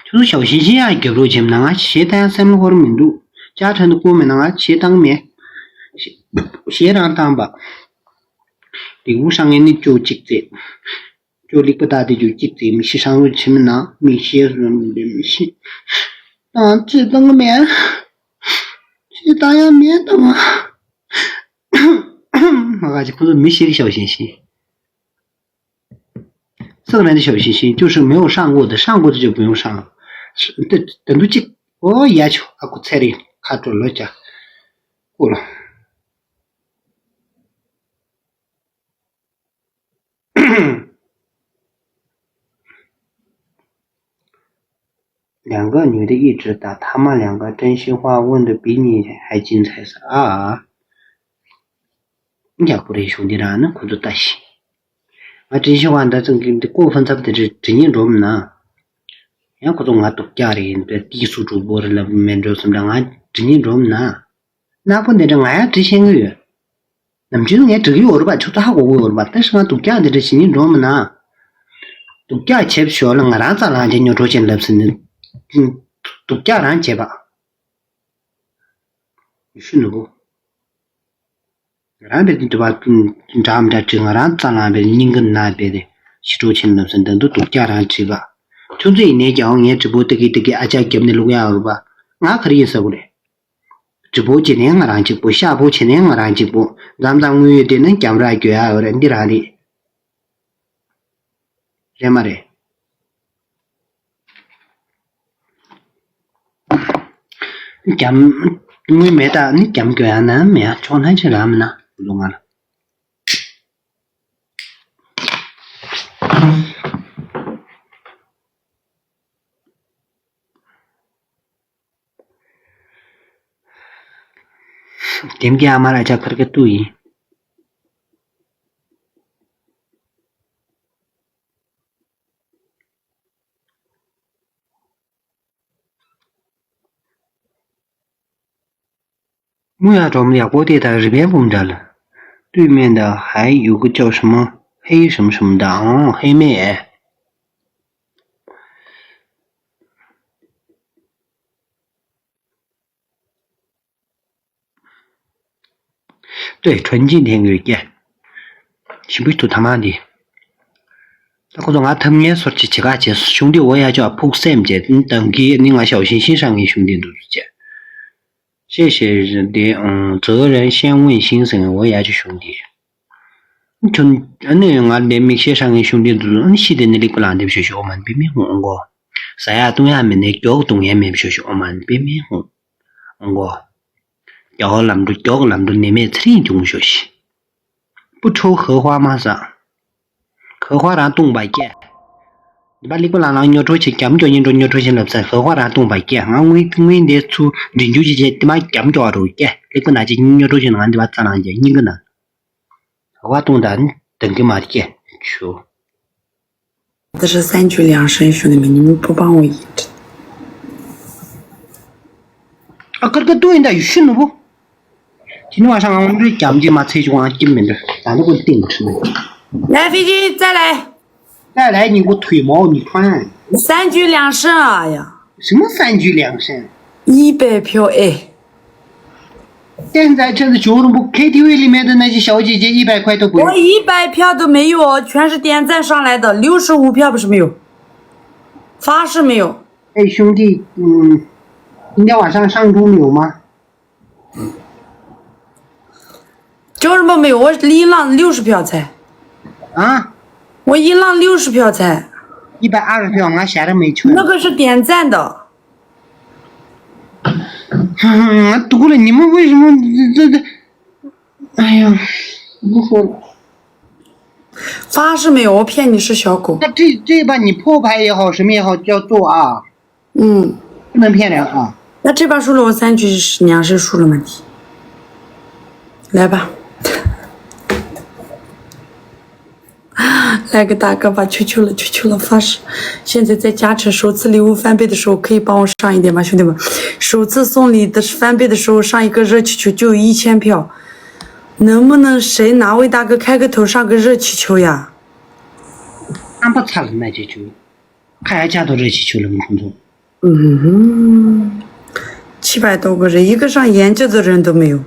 ཁྱོད་ཚོ་ཞའོ་ཤིང་ཤིང་ཡང་རྒྱབ་རོགས་བྱེད་ན་ང་ཞེ་ད་ཡང་སེམས་ལ་ཧོར་མི་འདུག་ཅ་ཁྲ་འདི་བསྐུར་མེད་ན་ང་ཞེ་བཏང་མེད། ཞེ་རང་བཏང་པ། ལི་ཝུ་ཧྲང་ངེ་ནི་ཅོ་གཅིག་ཙེ། ཅོ་ལིག་པ་ད་དེ་ཅོ་གཅིག་ཙེ་མི་ཤི་ཧྲང་རོགས་བྱེད་མི་ན་མི་ཤི་ཟོན་མི་ཤི། ད་ཅི་བཏང་མེད། ཅི་ད་ཡང་མེད་དང་། མ་ག་ཅི་ཁོ་ཚོ་མི་ཤི་རི་ཞའོ་ཤིང་ཤིང་། 这个人的小心心，就是没有上过的，上过的就不用上了。是，对，等到这，哦，也就啊，我彩的，卡住了，家，过了。 两个女的一直打，她们两个真心话问的比你还精彩是啊。 ཡག་པོ་རེད། གཞུང་འདི་རང་ནི་ཁོ་ཚོ་ལྟ་ཞིག་ང་དྲིན་ཤེས་པ་འདྲ་ཙང་གི་འདི་ཀོ་ཕན་ཚབ་དེ་རེད་དྲི་ཉན་འགྲོ་མི་ན། ཡང་ཁོ་ཚོ་ང་སྡུག་ཅག་རེད་འདི་དེའི་སུ་གྲུག་པོ་རེད་ལབ་མེད་འགྲོ་བསམ་འདྲ་ང་དྲི་ཉན་འགྲོ་མི་ན། ནག་པོ་འདི་འདྲ་ང་ཡང་དྲི་ཤེས་ཀྱི་ཡོད། ནམ་རྒྱུན་ངས་དྲི་གི་ཡོད་རེད་པ། ཁྱོད་ཚོ་ཧ་གོ་གི་ཡོད་རེད་པ། ད་ཤི་ང་སྡུག་ཅག་འདི་འདྲ་ཞིག་ཉན་འགྲོ་མི་ན། སྡུག་ཅག་བྱེད་ཞོར་ལ་ང་རང་རྩ་ལངས་བྱས་ཉོ་འགྲོ་ཅན་ལབ་ཟིན་ནི། སྡུག་ཅག་རང་བྱེད་པ། ཤི་ནུ་བོ། ང་རང་བས་འདི་བ་འདྲ་མི་འདྲ་བྲིས། ང་རང་རྩ་ལངས་པའི་སྙིང་གི་ན་བས་ཏེ་ཤི་གྲོགས་ཆེན་ལབ་ཟེར་འདི་འདུག་སྡུག་ཅག་རང་བྲིས་པ། ཁྱོད་ཚོ་ཡིན་ནའི་ཀྱང་ངའི་དྲི་བོ་ཏི་ཀི་ཏི་ཀི་ཨ་ཅག་རྒྱབ་ནས་བླུག་ཡག་ཡོད་རེད་པ། ང་ག་རེ་ཡིན་ཟེར་གོ་རེད། དྲི་བོ་བྱེད་ནའི་ང་རང་གཅིག་པོ། ཤ་བོ་བྱེད་ནའི་ང་རང་གཅིག་པོ། མཚམས་མཚམས་དངུལ་ཡོད་དེ་ནི་རྒྱབ་ར་རྒྱོ་ཡག་ཡོད་རེད། འདི་རང་རེད། རེད་མ་རེད། རྒྱབ། དངུལ་མེད་ད་ནི་རྒྱབ་རྒྱོ་ཡག་ན་མེད་ཡག་ཆོག་ན་ཅི་རང་མིན་ན་ལོ་ང་ལ། དེམ་གྱི་ཨ་མ་ར་ཅག་ཁར་ཀ་ཏུ་ཡིན། མུ་ཡ་གྲོམ་ཡག་པོ་དེ་དང་རི་བན་བུམ་འདྲ་ལ། ཏུས་སྨན་དང་ཧའི་ཡུ་གུ་ཅོ་ཧྲི་མོ་ཧེ་ཧྲིམ་ཧྲིམ་དང་ཧེ་མེ་ཨེ། ལྟོས་ཁྲོན་ཅིན་ཐེང་ཡོད་ཀྱེ། ཞིམ་པོའི་ཐུ་ཐ་མ་འདི། ད་ཁོ་ཚོ་ང་ཐབས་ངན་སོར་ཅི་བྱེད་ག་བྱེད་གཞུང་འདི་འོ་ཡ་ཅོ་ཕུག་སེམས་བྱེད་དང་གི་ནི་ང་ཞའོ་ཤིང་ཤིང་ཧྲང་གི་གཞུང་འདི་འདུག་ཅེ། ཤེས་ཤེས་འདི་ཛོ་རན་ཤན་ཝིན་ཤིང་ཟེར་ངའི་འོ་ཡ་ཅོ་གཞུང་འདི། ཁྱོད་ཨ་ནི་ང་འདི་མིག་ཤེས་ཧྲང་གི་གཞུང་འདི་འདུག་ཨ་ནི་ཤི་དེ་ནི་ལིག་པ་ལང་འདེབས་ཤོ་ཤོ་ཨོ་མན་པི་མི་ཧུང་ཨོང་གོ། ཟ་ཡ་བཏུང་ཡ་མེད་ནས་མགྱོགས་བཏུང་ཡ་མེད་ཤོ་ཤོ་ཨོ་མན་པི་མི་ཧུང་ཨོང་གོ། མགྱོགས་ལམ་འགྲོ་མགྱོགས་ལམ་འགྲོ་ནི་མེད་ཚེ་རིང་འབྱུང་ཤོ་ཤི། པུ་ཁྲོ་ཧེ་ཧྭ་མ་ཟ། ཧེ་ཧྭ་རང་བཏུང་བ་སྐྱེ། འདི་པ་ལིག་པ་ལང་ལང་ཉོ་འཕྲོ་ཆེ་རྒྱམ་སྐྱོ་ཉིན་འགྲོ་ཉོ་འཕྲོ་ཆེ་ལབ་ས་ཧེ་ཧྭ་རང་བཏུང་བ་སྐྱེ། ང་དངུལ་དངུལ་འདི་ཚུ་འདྲི་འཇུ་ཅི་བྱེད་དེ་མ་རྒྱམ་སྐྱོ་བ་རུ་སྐྱེ། ལིག་པ་ན་ཅི་ཉོ་འཕྲོ་ཆེ་ང་འདི་པ་ཙ་ལང་སྐྱེ་སྙིང་གི་ན། ཧེ་ཧྭ་བཏུང་ད་ནི་དང་གི་མ་སྐྱེ་ཆུ། 这是三局两胜兄弟们，你们不帮我一直。 ཨ་ཀར་ཀ་ཏུ་ཡིན་ད་ཡུ་ཤུ་ནུ་བོ། ཁྱི་ནི་བ་ཧྲང་ཨང་རི་རྒྱམ་གྱི་མ་ཚེ་ཅུང་ཨང་ཀྱི་མི་འདུག་ད་ནི་ཀུན་ཏིང་ཁྲི་ནི། 来，飞机，再来。 ད་ལས་ཉིན་གུ་ཐུས་མོ་ནི་ཁོན། 三局两胜啊呀。 什么三局两胜？ 一百票哎。 现在这个九龙部 K T V 里面的那些小姐姐一百块都不用。 我一百票都没有哦，全是点赞上来的，六十五票不是没有，发是没有。 哎，兄弟，嗯，今天晚上上钟有吗？ 九龙部没有，我一浪六十票才。 啊？ 我一浪六十票才。 一百二十票，俺啥都没出。 那个是点赞的。 嗯，读了，你们为什么这这这？哎呀，不说了。 发是没有，我骗你是小狗。 那这这把你破牌也好，什么也好，要做啊， 嗯。 不能骗人啊。 那这把输了，我三局是两胜输了吗？你来吧。 来个大哥吧，求求了，求求了，发誓！现在在加成首次礼物翻倍的时候，可以帮我上一点吗，兄弟们？首次送礼的翻倍的时候上一个热气球就有一千票，能不能谁哪位大哥开个头上个热气球呀？ ཨམ་པ་ཚ་ལ་ན་ཅི་ཆུ། ཁ་ཡ་ཆ་དོ་རེ་ཆི་ཆུ་ལ་མི་ཁོང་ཚོ། 嗯哼，七百多个人，一个上研究的人都没有。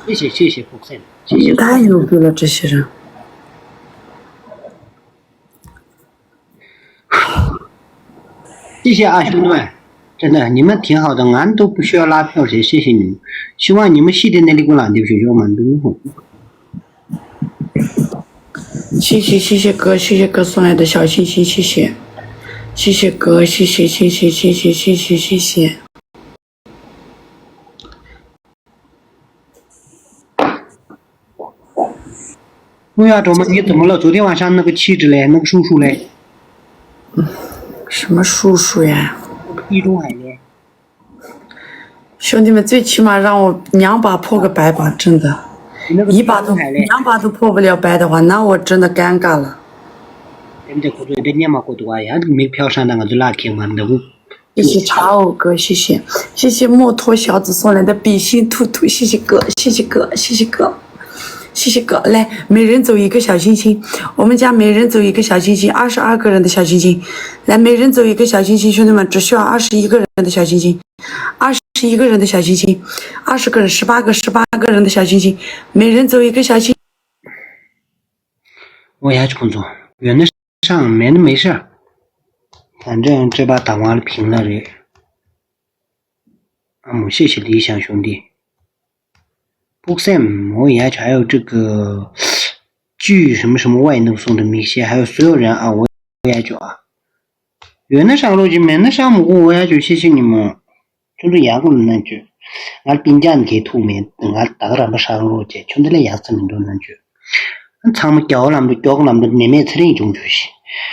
谢谢谢谢 ཕུགས་སེམས། 谢谢。 太牛逼了，这些人。 谢谢啊，兄弟们，真的，你们挺好的，俺都不需要拉票谁，谢谢你们。希望你们谢天的利古拉对不起，我们都 谢谢谢谢哥，谢谢哥送来的小心心，谢谢，谢谢哥，谢谢谢谢谢谢谢谢谢谢。 ངུ་ཡ་གྲོགས་མོ་ངའི་དུ་མོ་ལ་昨天晚上那个气质嘞，那个叔叔嘞。 什么叔叔呀？ 地中海嘞。 兄弟们，最起码让我两把破个白吧，真的。 那个 一把都 地中海嘞。 两把都破不了白的话，那我真的尴尬了。 དེ་འདྲ་ཁོ་ཚོས་འདི་སྙན་མ་གོ་འདུག་ཨ། ཡང་མིག་ཕྱོགས་སང་ད་ང་ཚོ་ལག་ཁེངས་མ་འདུག 谢谢茶偶哥，谢谢，谢谢墨脱小子送来的比心兔兔，谢谢哥，谢谢哥，谢谢哥，谢谢哥，谢谢哥，谢谢哥。来，每人走一个小心心，我们家每人走一个小心心，二十二个人的小心心，来，每人走一个小心心，兄弟们，只需要二十一个人的小心心，二十一个人的小心心，二十个人，十八个，十八个人的小心心，每人走一个小心。 我也去工作，原来 上面的没事儿。反正这把打完了平了人。啊，我谢谢理想兄弟。Book Sam，我也去，还有这个剧什么什么外弄送的明星，还有所有人啊，我也去啊。有那上路就没那上路过，我也去，谢谢你们。 ཁྱོད་ཚོ་ཡག་པོ་ལ་གནང་བྱོས། ང་སྤུན་ཀྱག་འགས་ཐུག་མེད། ང་ད་ག་རང་པ་ཧྲང་རོགས་བྱས། ཁྱོད་འདི་ལས་ཡག་ས་མི་འདུག་གནང་བྱོས། ཚང་མ་རྒྱ་བོ་ལམ་དུ་མགྱོགས་ལམ་དུ་ནད་མེད་ཚེ་རིང་འབྱུང་བྱོས་ཤིག་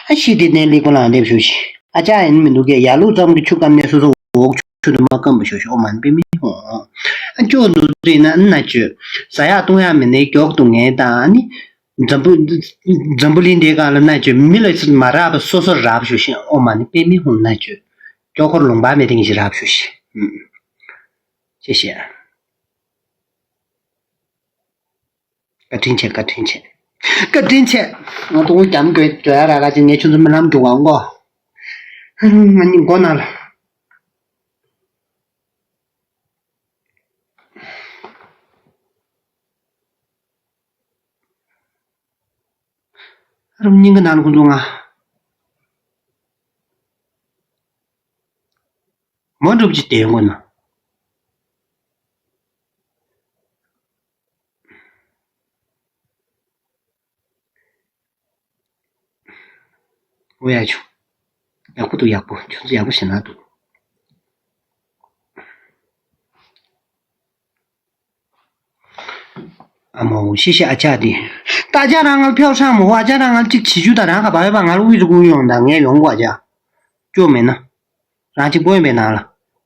ཨ་ཤི་དེ་ནས་ལེགས་པོ་ལང་ལེབ་བྱོས་ཤིག་ཨ་ཅག་ཡིན་མི་འདུག་གས། ཡར་ལུག་ཙམ་གྱི་ཆུ་སྐམ་ནས་སོ་སོ་འོག་ཆུ་དུ་མ་སྐམ་པ་ཤོ་ཤོ་མ་ནི་པེ་མི་ཧོ། ཨ་ཅོ་འདུག་རེད་ན་ཨ་ན་ཅོ། ཟ་ཡག་བཏུང་ཡག་མེད་ནའི་མགྱོགས་འདུག་ངས་དང་ཨ་ནི། འཛམ་བུ། འཛམ་བུ་གླིང་འདིའི་སྒང་ལ་ན་ཅོ་མི་ལ་མ་རག་པ་སོ་སོ་རག་ཞུ་ཤིང་ཨོ་མ་ནི་པད་མི་ཧུང་ན་ཅོ། ཅོ་འཁོར་ལུང་པ་མེད་དེང་ཞིག་རག་ཞུ་ཤིང་། ཅེས་བཤད། བཀའ་དྲིན་ཆེ། བཀའ་དྲིན་ཆེ། བཀའ་དྲིན་ཆེ། ང་ཏོག་རྒྱམ་དགོས་འགྲོ་ཡ་ར་ག་ཅིག་ངས་ཁྱོད་ཚོ་རྨི་ལམ་འགྲོ་གང་གོ། ང་གཉིས་མགོ་ན་ལ། རུམ་སྙིང་གི་ནང་ཁོང་ཚོ་ང་མོ་འགྲུབ་ཀྱི་དེ་ཡོང་གོ་ན། འོ་ཡ་ཆུ། ཡག་པོ་འདུག་ཡག་པོ་ཁྱོད་ཚོ་ཡག་པོ་བྱེད་ན་འདུག་ཨ་མོ་ཤི་ཤི་ཨ་ཅག་དེ། ད་ཨ་ཅག་རང་ང་ལ་ཕེའུ་ཧྲང་མོ་ཨ་ཅག་རང་ང་ལ་གཅིག་བྱེད་རྒྱུ་ད་རང་ག་པ་ཡོད་པ་ང་ལ་དབུས་སུ་ཀུན་ཡོང་ད་ངས་ཡོང་གོ་ཨ་ཅག་ཅོ་མེད་ན། རང་གཅིག་པོ་ཡིན་པའི་ནང་ལ།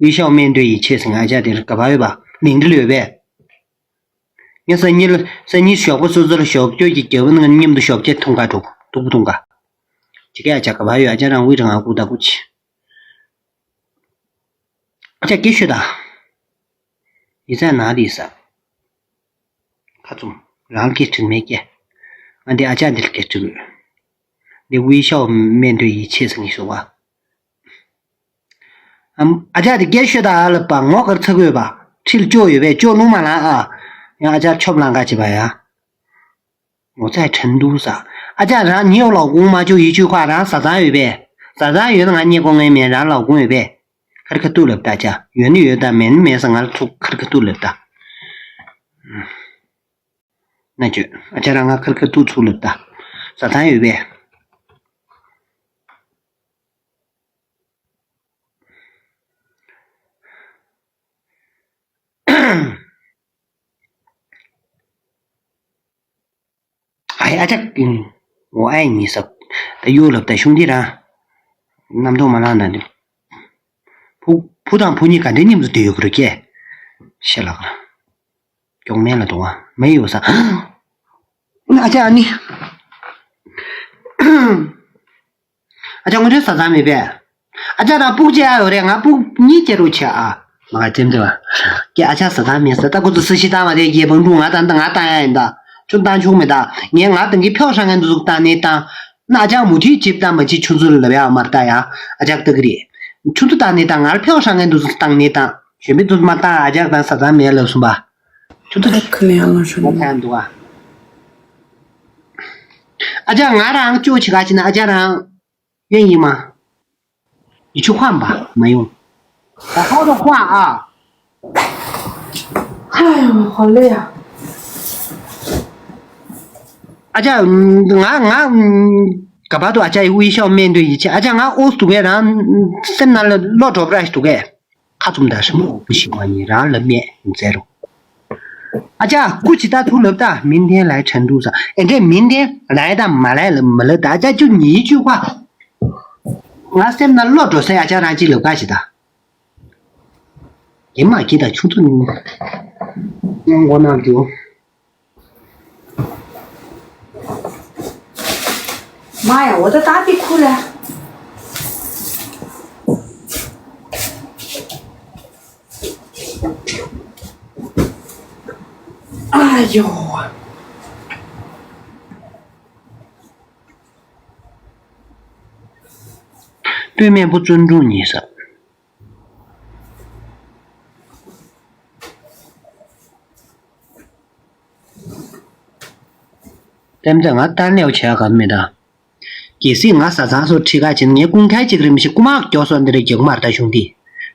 དབུས་ཤའོ་སྨན་དོན་ཡིད་ཆེས་ཟེར་ང་ཨ་ཅག་དེ་ག་པ་ཡོད་པ་ལིང་འདྲི་ལོས་པས། ངས་སང་ཉིན་ལ་སང་ཉིན་ཞོགས་པ་སོ་སོ་ལ་ཞོགས་སྐྱོད་ཀྱི་རྒྱབ་ན་ང་མཉམ་དུ་ཞོགས་ཇ་འཐུང་ག་འགྲོ་གི་འདུག་འཐུང་ག་ཅི་ག་ཨ་ཅག་ག་པ་ཡོད་ཨ་ཅག་རང་དབུས་རང་ང་ཀུ་ད་ཀུ་ཆི། ཨ་ཅག་སྐད་ཤོད་ད། ཡིན་ས་ན་རེད་ས། ཁ་བཙུམ། རང་སྐད་དྲིག་མེད་སྐད། ང་འདི་ཨ་ཅག་འདིར་སྐད་དྲིག་ཡོད། འདི་དབུས་ཤའོ་སྨན་དོན་ཡིད་ཆེས་ཟེར་ངེས་ཤོག་བ། ཨམ། ཨ་ཅག་དེ་སྐད་ཤོད་ད་ཨ་ལ་པ་ངོ་དཀར་ཚ་གོས་པ། ཁྲིལ་ཅོ་ཡོད་པས་ཅོ་རླུང་མ་ལང་ཨ། ཡང་ཨ་ཅག་ཆོབ་ལང་ག་བྱེད་པ་ཡ། ངོ་ཚ་ཁྲེན་འདུག་ས། ཨ་ཅག་རང་ཉེའུ་ལའོ་ཀུང་མ་ཅོ་ཡི་ཆུ་ཁ་རང་ཟ་ཚང་ཡོད་པས། ཟ་ཚང་ཡོད་ན་ང་རྙེད་གོ་ངའི་མེད་རང་ལའོ་ཀུང་ཡོད་པས། ཁར་ཁ་ཏུ་ལབ་ད་ཨ་ཅག་ཡོད་ནི་ཡོད་ད་མེད་ནི་མེད་ས་ང་ལ་ཚུགས་ཁར་ཁ་ཏུ་ལབ་ད། ན་ཅོ། ཨ་ཅག་རང་ང་ཁར་ཁ་ཏུ་ཚུགས་ལབ་ད། ཟ་ཚང་ཡོད་པས། ཨའི་ཨ་ཅག་ཨིན། འོ་ཨའི་ཉི་ཟབ། ད་གཡོ་ལབ་ད་གཞུང་འདི་རང་། རྣམ་རྟོག་མ་ལངས་ན་འདི། བུ་བུ་དང་བུ་གཉིས་ག་འདྲའི་མཉམ་དུ་སྡོད་ཡོད་གི་རེད་ཀྱེ། ཤེས་ལགས། མགྱོགས་མེད་ལ་འདུག་བ་མེ་ཡོད་ས། ཨ་ཅག་ཨ་ནི། ཨ་ཅག་ངོ་སྤྲོད་ཟ་ཚང་མེད་པས། ཨ་ཅག་རང་སྤུག་བྱེད་ཨ་ཡོད་རེད་ང་སྤུག་གཉིས་བྱེད་རོགས་བྱེད་ཨ། མ་ག་ཅེམ་ཅེ་བ། ཀྱེ་ཨ་ཅག་ཟ་ཚང་མེད་ས་ད་ཁོ་ཚོ་ས་ཤི་བཏང་བ་རེད་ཀྱེ་བང་ཕྲུག་ང་ད་ད་ང་བཏང་ཡ་ཡིན་ད། ཁྱོད་བཏང་ཆོག་མེད་ད། ངས་ང་དང་གི་ཕེའུ་ཧྲང་ངན་འདུ་ཟུག་བཏང་ནས་བཏང་། ན་ཨ་ཅག་མུ་མཐུད་ཅིབ་བཏང་མ་ཅིག་ཆུ་ཚོད་ལ་ལབ་ཡ་མར་ལྟ་ཡ། ཨ་ཅག་ལྟ་གི་རེད། ཆུ་ཚོད་བཏང་ནས་བཏང་ང་ལ་ཕེའུ་ཧྲང་ངན་འདུ་ཟུག་བཏང་ནས་བཏང་། གཞན་པའི་འདུ་ཟུག་མ་བཏང་ཨ་ཅག་དང་ཟ་ཚང་མེད་ལབ་སོང་པ། ཁྱོད་ཚོ་ཁ་ལེ་ཨ་ལ་ཧྲ་ང་ནི། ཐང་འདུག་ཨ། ཨ་ཅག་ང་རང་ཅོ་ཆི་ག་ཅི་ན་ཨ་ཅག་རང་། ཡོད་ཡིན་མ། ཡི་ཆུ་ཁོའམ་པ་མ་ཡོང་། ད་ཧོ་རོ་ཁོ་ཨ། ཧ་ཡ་མ་ཧོ་ལེ་ཡ། ཨ་ཅག་ང་ང་ག་པ་དུ་ཨ་ཅག་ཡི་དབུས་ཤོག་སྨན་དུ་ཡི་ཆེ་ཨ་ཅག་ང་ཨོ་སི་དུ་གས་རང་སེམས་ནང་ལ་བློ་གྲོགས་ར་ཞིག་དུ་གས། ཁ་བཙུམ་དང་ཧྲི་མོ་འུ་ཤི་བ་ཉིན་རང་ལ་རྨས་མཛད་རུང་། ཨ་ཅག་སྐུ་ཇི་ལྟར་ཐུགས་ལབ་ད་མིན་ཐེན་ལའི་དྲན་འདུག་ས་ཨེ་འདྲས་མིན་ཐེན་ལའི་དང་མ་ལའི་ལ་མ་ལབ་ད་ཨ་ཅག་ཅུ་ཉིས་ཅུ་ཁ། ང་སེམས་ན་བློ་འགྲོ་སའི་ཨ་ཅག་རང་ཅི་ལབ་ག་ཞིག་ད། ཡེ་མ་ཁྱི་དང་ཆུང་ཚུ་ནི། མགོ་ནང་འགྲོ། མ་ཡ་འོ་ད་ད་དེ་ཁུ་ར། ཨ་ཡོ། སྤོས་སྨན་པོ་བརྩོན་འགྲུས་ཉེས་ས། ཏན་ཏན་ང་ལྟར་གནས་བྱས་ག་མེད་ད། གལ་སྲིད་ང་ཟ་ཚང་སོ་ཁྲི་ཁ་ཕྱིན་ངས་ཀུན་ཁའི་ཅིག་རིམ་ཞིག་རྐུ་མ་མགྱོགས་སོ་འདི་རེ་རྒྱག་མར་ད་གཞུང་འདི།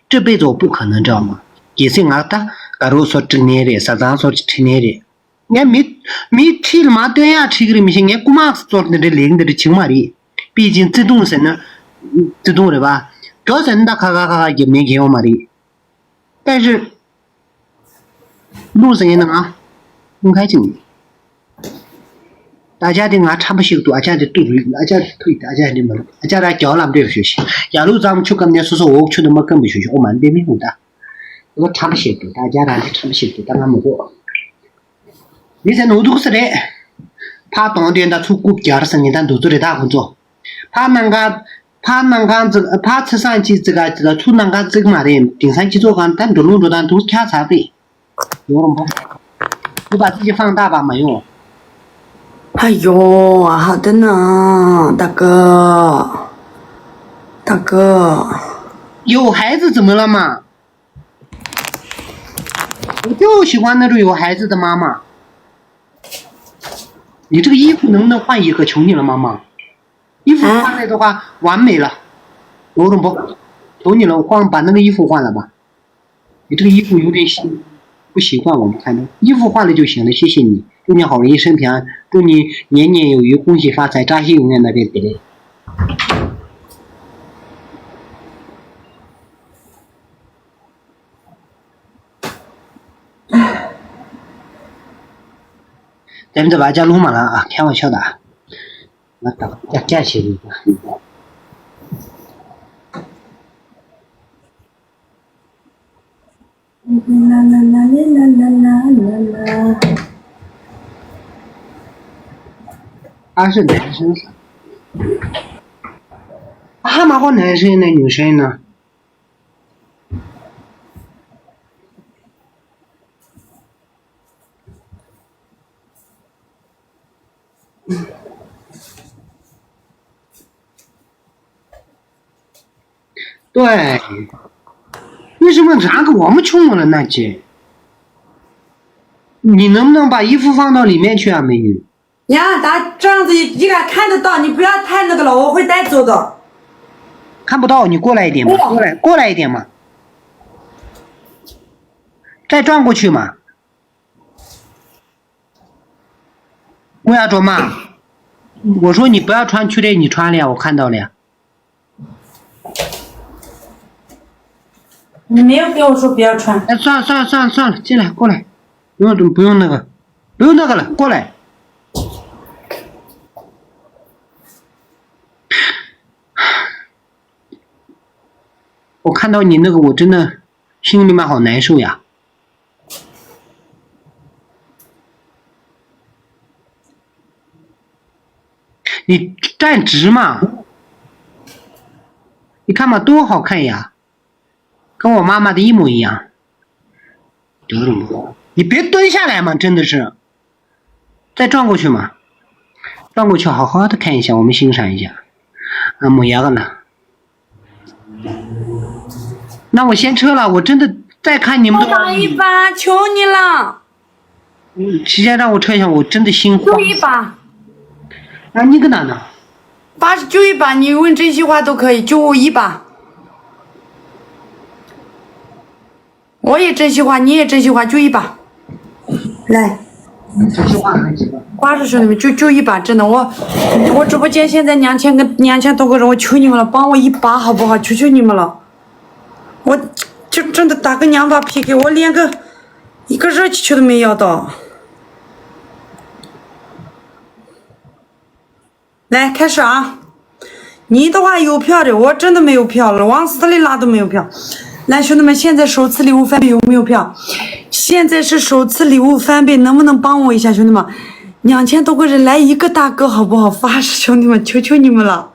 སྤྲི་པའི་ཚོགས་སྤུ་ག་ན་འདྲ་མ། གལ་སྲིད་ང་ད་དགའ་རོགས་སོ་ཁྲི་ནས་རེད་ཟ་ཚང་སོ་ཁྲི་ནས་རེད། ངས་མི་མི་ཁྲིད་ལ་མ་སྟོན་ཡག་ཁྲིད་ཀྱི་རེད་མི་ཤེས། ངས་རྐུ་མ་སོར་འདི་འདྲའི་ལེགས་འདི་འདྲ་བྱིང་མ་རེད། པེ་ཅིན་བརྩེ་དུང་ཟེར་ན། བརྩེ་དུང་རེད་པ། གྱོ་ཟེར་ན་ད་ཁ་ཁ་ཁ་ཁ་རྒྱབ་ནས་གྱེན་ཡོང་མ་རེད། པེ་ཧྲི། ལུང་ཟེར་ཡིན་ན་ང་། ལུང་ཁ་ཅིག་ནི། ད་ཅག་དེ་ང་ཁྲམ་པ་ཞིག་ཏུ་ཨ་ཅག་དེ་ཏུ་རུས་ཨ་ཅག་ཐུག་ཨ་ཅག་དེ་མ་རུ་ཨ་ཅག་ར་རྒྱ་ལམ་འདྲེ་རུ་ཞུ་ཞིག་ཡ་ལུག་ཙམ་ཆུ་ཀམ་ནས་སོ་སོ་འོག་ཆུ་དུ་མ་ཀམ་པ་ཞུ་ཞིག་ཨོ་མ་འདེ་མི་ཧུང་ད། ཁོ་ཁྲམ་བཤད་འདུག་ད་རྒྱ་རང་གི་ཁྲམ་བཤད་འདུག་ད་ང་མི་དགོས། མི་ཚེ་ནོར་འདུག་ས་རེད། ཕ་དང་དེ་འདྲ་ཚུར་རྐུབ་རྒྱག་ས་ངན་ད་འདུག་ཚོ་རེད་ད་ཁོ་ཚོ། ཕ་གནམ་གང་། ཕ་གནམ་གང་བརྩི། ཕ་ཚེ་སང་ཅིག་བརྩི་ག་ཅིག་ད་ཚུར་གནམ་གང་བརྩི་གི་མ་རེད། དེང་སང་སྤྱི་ཚོགས་སྒང་ད་འགྲོ་ལུགས་འགྲོ་སྟངས་འདུག་ཁྱག་ཚ་པས། ཡོང་རུང་པོ། འདི་པ་ཚིག་གི་ཧྥང་ཏ་པ་མ་ཡོང་། 哎呦，好的呢，大哥，大哥。有孩子怎么了嘛？我就喜欢那种有孩子的妈妈。你这个衣服能不能换一个？求你了，妈妈。衣服换了的话，完美了。罗总不，求你了，我换，把那个衣服换了吧。你这个衣服有点新，不习惯，我们看着衣服换了就行了，谢谢你。祝你好运，一生平安，祝你年年有余，恭喜发财，扎西永远那边得嘞。咱们这把家弄完了啊，开玩笑的啊。那打架架起来。 他是男生是吧？他还蛮好男生的，女生呢？ 对，为什么染个我们穷了那姐？你能不能把衣服放到里面去啊，美女？呀，咱这样子应该看得到，你不要太那个了，我会带走的。看不到，你过来一点嘛，过来，过来一点嘛。再转过去嘛。 我要说嘛，我说你不要穿秋裤，你穿了呀，我看到了呀。你没有跟我说不要穿。哎，算了算了算了算了，进来过来，不用不用那个，不用那个了，过来。我看到你那个，我真的心里面好难受呀。 你站直嘛，你看嘛，多好看呀，跟我妈妈的一模一样。你别蹲下来嘛，真的是，再转过去嘛，转过去好好的看一下，我们欣赏一下。啊，没牙了。 那我先撤了，我真的再看你们的。帮忙一把，求你了。嗯，时间让我撤一下，我真的心慌。就一把。啊，你个男的。八十就一把，你问真心话都可以，就一把。 我也真心话，你也真心话，就一把。来，真心话还行吧。瓜叔兄弟们，就就一把，真的，我我直播间现在两千个两千多个人，我求你们了，帮我一把好不好？求求你们了，我就真的打个两把 P K，我连个一个热气球都没要到。 来，开始啊！你的话有票的，我真的没有票了，往死里拉都没有票。来，兄弟们，现在首次礼物翻倍有没有票？现在是首次礼物翻倍，能不能帮我一下，兄弟们？两千多个人，来一个大哥好不好？发誓，兄弟们，求求你们了，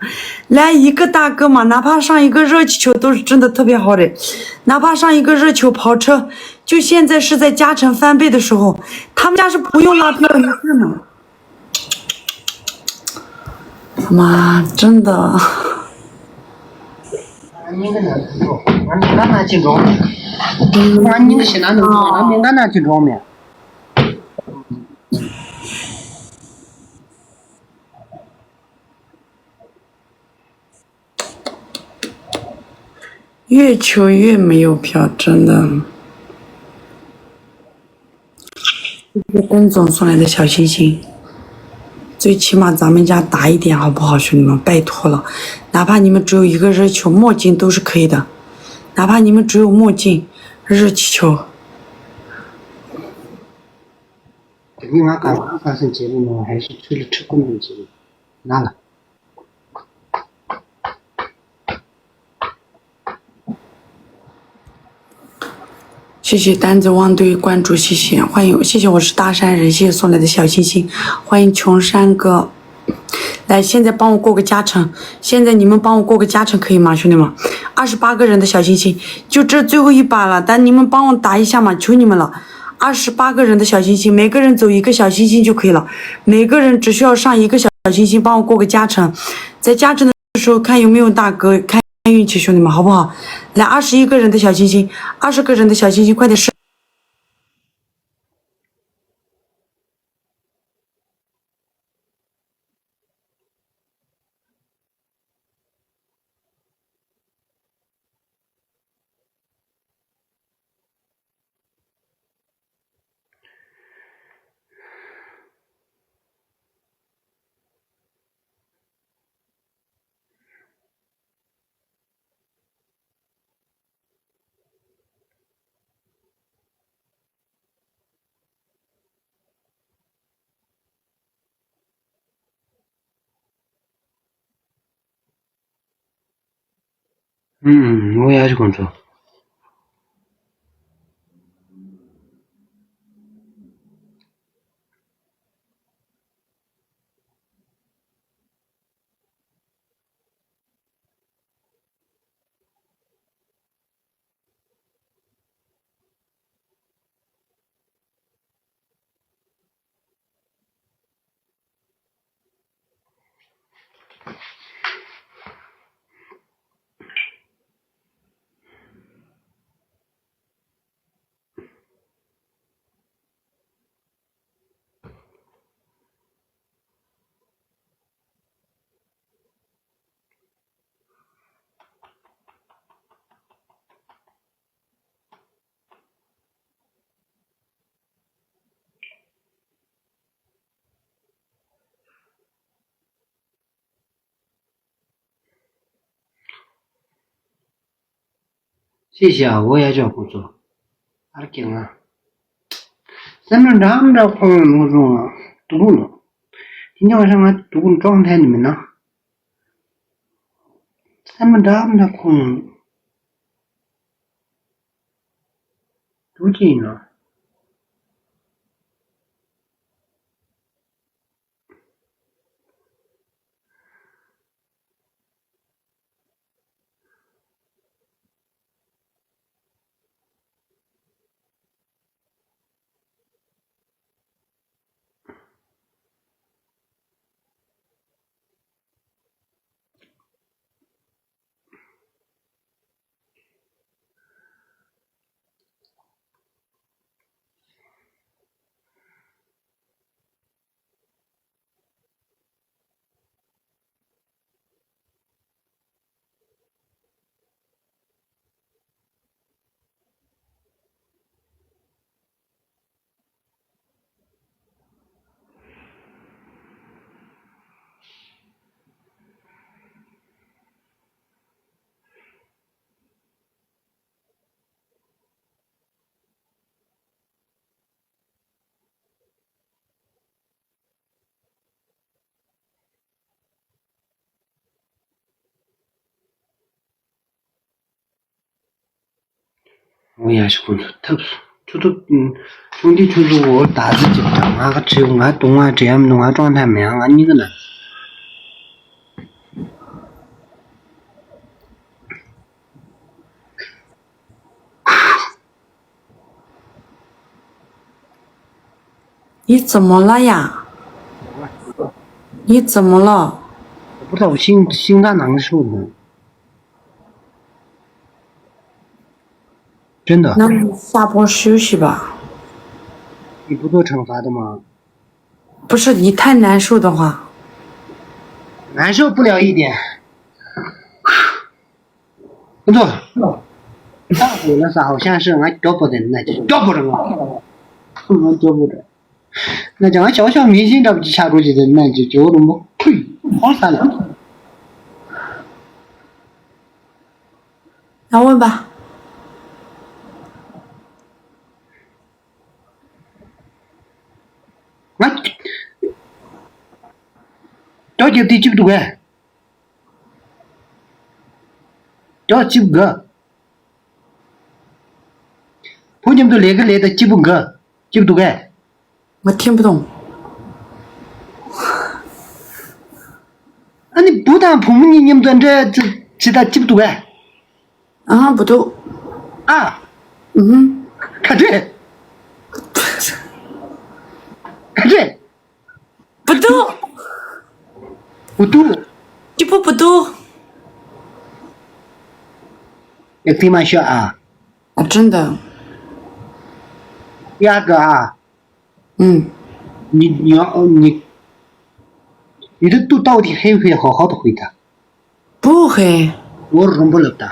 来一个大哥嘛，哪怕上一个热气球都是真的特别好的，哪怕上一个热气球跑车，就现在是在加成翻倍的时候，他们家是不用拉票的，你看嘛。 妈，真的。越求越没有票，真的。这些跟踪送来的小心心，最起码咱们家打一点好不好，兄弟们？拜托了，哪怕你们只有一个热气球、墨镜都是可以的，哪怕你们只有墨镜、热气球。你俺干啥？发生节目呢，还是出去吃棍子去？拿了。谢谢单子汪堆关注，谢谢，欢迎，谢谢，我是大山人，谢谢送来的小心心，欢迎琼山哥。来，现在帮我过个加成，现在你们帮我过个加成可以吗，兄弟们？二十八个人的小心心，就这最后一把了，但你们帮我打一下嘛，求你们了。二十八个人的小心心，每个人走一个小心心就可以了，每个人只需要上一个小心心，帮我过个加成，在加成的时候看有没有大哥开运气，兄弟们，好不好？来，二十一个人的小心心，二十个人的小心心，快点上！ཨུམ། ཨུམ། ངོ་ཡ་ཞིག་གོ་ཚོ། ཤེས་བྱ་འོ་ཡ་ཅོག་ཁོ་ཚོ། ཨར་ཀེ་ང་། སེམས་ལ་འདྲ་འདྲ་ཁོང་ལོ་རུང་དུ་གུ་ནོ། དེ་ཉོ་ཤ་ང་དུ་གུ་ཀྲོང་ཐན་ནི་མིན་ན། སེམས་ལ་འདྲ་འདྲ་ཁོང་དུ་ཅི་ཡིན་ནོ། འོ་ཡ་ཤི་ཁོང་ཚོ་ཐབས་སུ་ཆུ་ཚོད་ཆུང་དུས་ཆུ་ཚོད་འོ་ད་ཟི་ཅིག་དང་ང་ག་བྲིས་ང་དུང་བ་བྲིས་ཡམ་དུང་བ་ཀྲོང་ཐ་མེད་ང་གཉིས་ཀ་ན། 你怎么了呀？你怎么了？我不知道，我心心脏难受。真的。那你下播休息吧。你不做惩罚的吗？不是，你太难受的话。难受不了一点。 不错。大火了啥？好像是俺脚不得那就脚不着啊，俺脚不着。那叫俺小小明星这不就下出去的，那就脚都没，呸，好惨了。那问吧。俺脚就得救不着。 ཅོག་གཅིག་དགོས། བུ་མཉམ་དུ་ལས་ཀ་ལས་དང་སྐྱིད་པོ་འགའ་སྐྱིད་པོ་འདུག་གས། 我听不懂。 ཨ་ནི་བུ་དང་བུ་མོ་གཉིས་མཉམ་དུ་འདྲ་ཅི་ཅི་ད་སྐྱིད་པོ་འདུག་གས། 啊，不对。 ཨ། 嗯哼。 ག་འདྲས། ག་འདྲས། 不对。 不对。 这不不对。 ཡག་ཐིག་མ་ཤོད་ཨ། 啊，真的。 ཡག་གི་ཨ། 嗯。 你你要你你的肚到底黑不黑？好好的回答。 不黑。 我容不了的。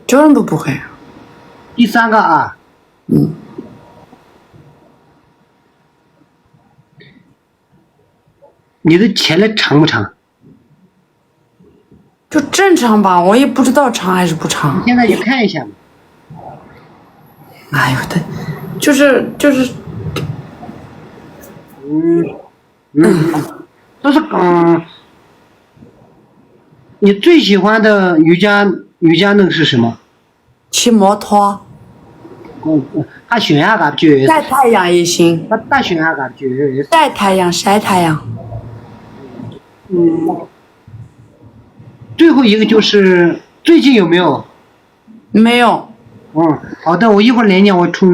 就是不不黑。 第三个啊， 嗯。 你的前列长不长？ 就正常吧，我也不知道长还是不长。 现在你看一下嘛。 哎呦我的，就是就是。 嗯嗯，就是嗯，你最喜欢的瑜伽瑜伽那个是什么？ 骑摩托。 嗯，他选下嘎就有意思。 晒太阳也行。 他他选下嘎就有意思。 晒太阳，晒太阳。 嗯，最后一个就是最近有没有？ 没有。 嗯，好的，我一会儿联系我出。